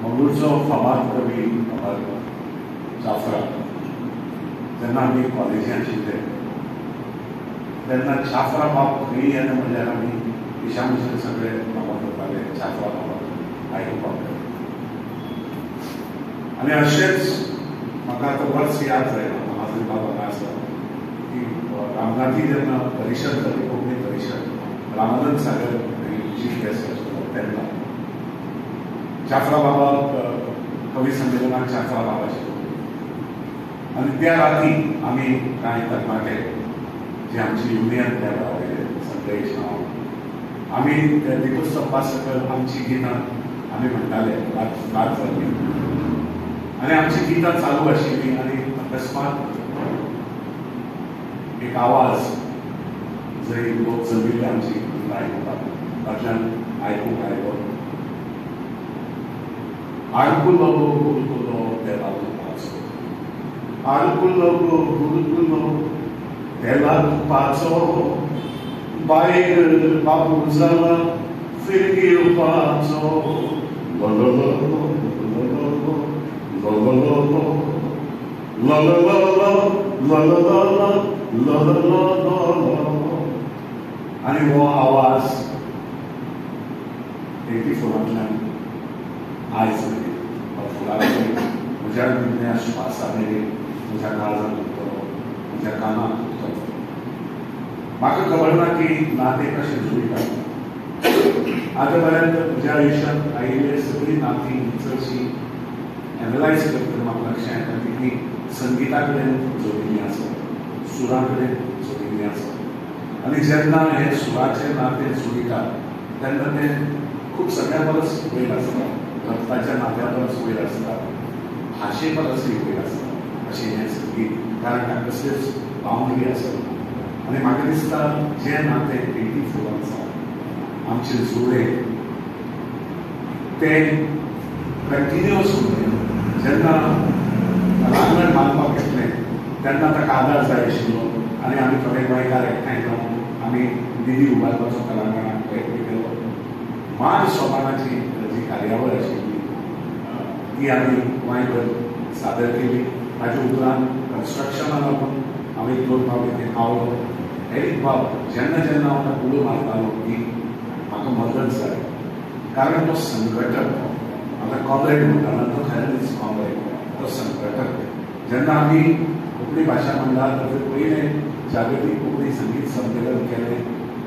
मंगळूरचो फामाद कवी चाफ्रा जेन्ना आमी कॉलेजी आशिल्ले तेन्ना चाफ्रा बाब खंय येना म्हणल्यार आमी पिशामशीन सगळे बाबा करताले चाफ्रा बाबा आयकुपाक. आनी अशेंच म्हाका आतां वर्स याद जायना, म्हाजो बाबा हांगा आसा की रामनाथी जेन्ना परिशद जाली, कोंकणी परिशद, रामानंद सागर चीफ गेस्ट आशिल्लो तेन्ना चाफ्रा बाबा कवी संमेलनाक चाफ्रा बाबा आशिल्लो. आनी त्या राती आमी कांय तरणाटे जे आमची युनियन त्या वेळार संदेश हांव आमी त्या दीपस्तंभा सकयल आमची गितां आमी म्हणटाले. रात जाल्ली आनी आमची गितां चालू आशिल्ली आनी अकस्मात एक आवाज जंय लोक जमिल्ले आमची गितां आयकुपाक तातल्यान आयकूंक आयलो, आडकुलो गुरुकुलो देवा तुपाचो, आडकुलो गुरुकुलो देवा तुपाचो, बायर बाबू जाला फिरकी येवपाचो, आनी हो आवाज 84 आयज मेरेन फुडार म्हज्या निमण्या श्वासा मेरेन म्हज्या काळजांत उरतलो, म्हज्या कानांत उरतलो. म्हाका खबर ना की नातें कशें जुळटा. आतां पर्यंत म्हज्या आयुश्यांत आयिल्ले सगळीं नातीं चडशीं एनलायज करतना म्हाका लक्षांत येता की ती संगिता कडेन जोडिल्लीं आसा, सुरा कडेन जोडिल्लीं आसा. आनी जेन्ना हें सुराचें नातें जुळटा तेन्ना तें खूब सगळ्या परस वयर आसता, रक्ताच्या नात्या परस वयर आसता, भाशे परसय वयर आसता अशें हें संगीत, कारण ताका कसलेच बाउंड्री आसना. आनी म्हाका दिसता जें नातें 84 आसा आमचें जुळ्ळें तें कंटिन्युअस उरलें. जेन्ना कलांगण बांदपाक घेतलें तेन्ना ताका आदार जाय आशिल्लो आनी आमी थोडे गोंयकार एकठांय जावन आमी निधी उबारपाचो कलांगणाक प्रयत्न केलो. मान सोपानाची जी कार्यावळ आशिल्ली ती आमी गोंयभर सादर केली. ताजे उपरांत कन्स्ट्रक्शना लागून हांव एक दोन फावटी थंय पावलो. एरीक बाब जेन्ना जेन्ना हांव ताका उलो मारतालो की म्हाका मदत जाय, कारण तो संघटक, आतां कॉमरेड म्हणटालो तो खऱ्यांनीच कॉमरेड, तो संघटक. जेन्ना आमी कोंकणी भाशा मंडळा तर्फे पयलें जागतीक कोंकणी संगीत संमेलन केलें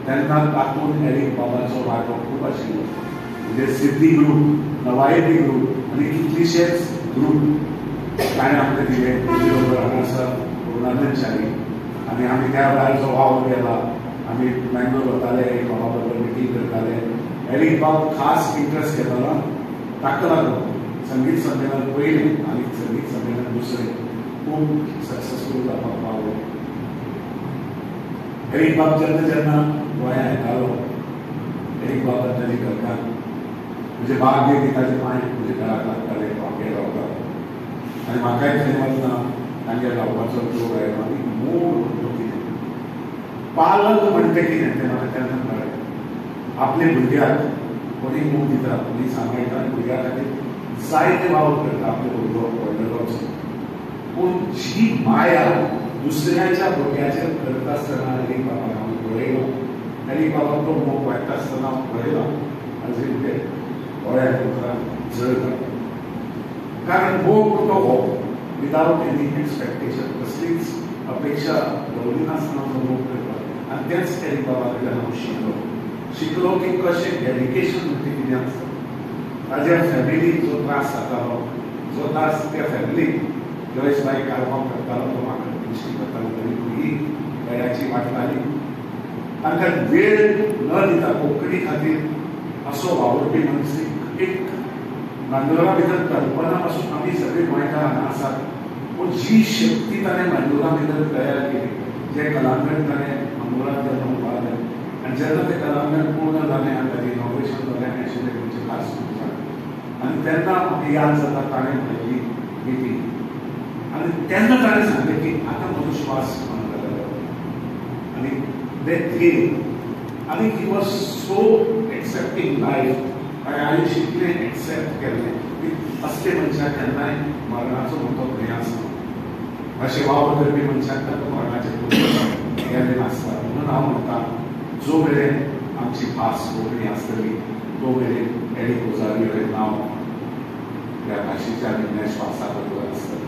तेन्ना तातूंत एरीक बाबाचो वांटो खूब आशिल्लो. म्हणजे सिद्धी ग्रूप, नवायती ग्रूप आनी कितलीशेच ग्रूप ताणें आमकां दिले. तेजे बरोबर हांगा आसा पूर्णानंद च्यारी आनी आमी त्या वेळार जो वावर केला, आमी मँगलोर वताले, एरीक बाबा बरोबर मिटींग करताले. एरीक बाब खास इंट्रस्ट घेतालो, ताका लागून संगीत संमेलन पयलें आनी संगीत संमेलन दुसरें खूब सक्सेसफूल जावपाक पावलें. एरीक बाब जेन्ना जेन्ना गोंयांत येतालो, एरीक बाब ताजी घरकान्न म्हणजे भाग्य की ताजे पांय म्हजे घराक लागताले, हांगेर रावतालो आनी म्हाकाय थंय वतना तांगेर रावपाचो जोर आयलो. आनी मोग म्हणटा कितें, पालक म्हणटा कितें तें म्हाका तेन्ना कळ्ळें. आपल्या भुरग्याक कोणी मोग दिता, कोणी सांबाळटा आनी भुरग्या खातीर जायते वावर करता आपले भुरगो व्हडलो. पूण जी माया दुसऱ्याच्या भुरग्याचेर करता आसतना एरीक बाबाक हांव पळयलो, एरीक बाबाक तो मोग वाडटा आसतना हांव पळयलो आनी ते दोळ्या उतरां जळ जाता. कारण मोग तो हो विदाउट एनी एक्सपेक्टेशन, कसलीच अपेक्षा दवरिनासतना तो मोग करता. आनी तेंच एरीक बाबा कडल्यान हांव शिकलो, शिकलो की कशें डेडिकेशन म्हणटा कितें आसता. ताज्या फॅमिलीक जो त्रास जातालो, जो त्रास त्या फॅमिलीक जयेश बाई कारभार करतालो तो म्हाका दिश्टी करतालो, तरी भुरगीं वेळाची वाडटाली. तांकां वेळ न दिता कोंकणी खातीर असो वावुरपी मनीस एक मंगलोरा भितर कल्पना पासून आमी सगळे गोंयकार हांगा आसात, पूण जी शक्ती ताणें मंगलोरा भितर तयार केली, जें कलांगण ताणें मंगलोरांत जेन्ना उबारलें आनी जेन्ना तें कलांगण पूर्ण जालें आनी ताजें इनॉग्रेशन जालें आनी आशिल्लें तुमचें खास आनी तेन्ना म्हाका याद जाता ताणें म्हणिल्ली मिटींग आनी तेन्ना ताणें सांगलें की आतां म्हजो श्वास बंद जालो आनी that came आनी he was so accepting life. आनी हांवें शिकलें, एक्सेप्ट केल्लें की असले मनशाक केन्नाय मरणाचो मोठो भंय आसना. अशें वावर करपी मनशाक ताका मरणाचें गेल्लें नासता. म्हणून हांव म्हणटा, जो मेरेन आमची भास कोंकणी आसतली तो मेरेन एरीक रोजारियो हें नांव ह्या भाशेच्या निमण्या श्वासा बरोबर आसतलें.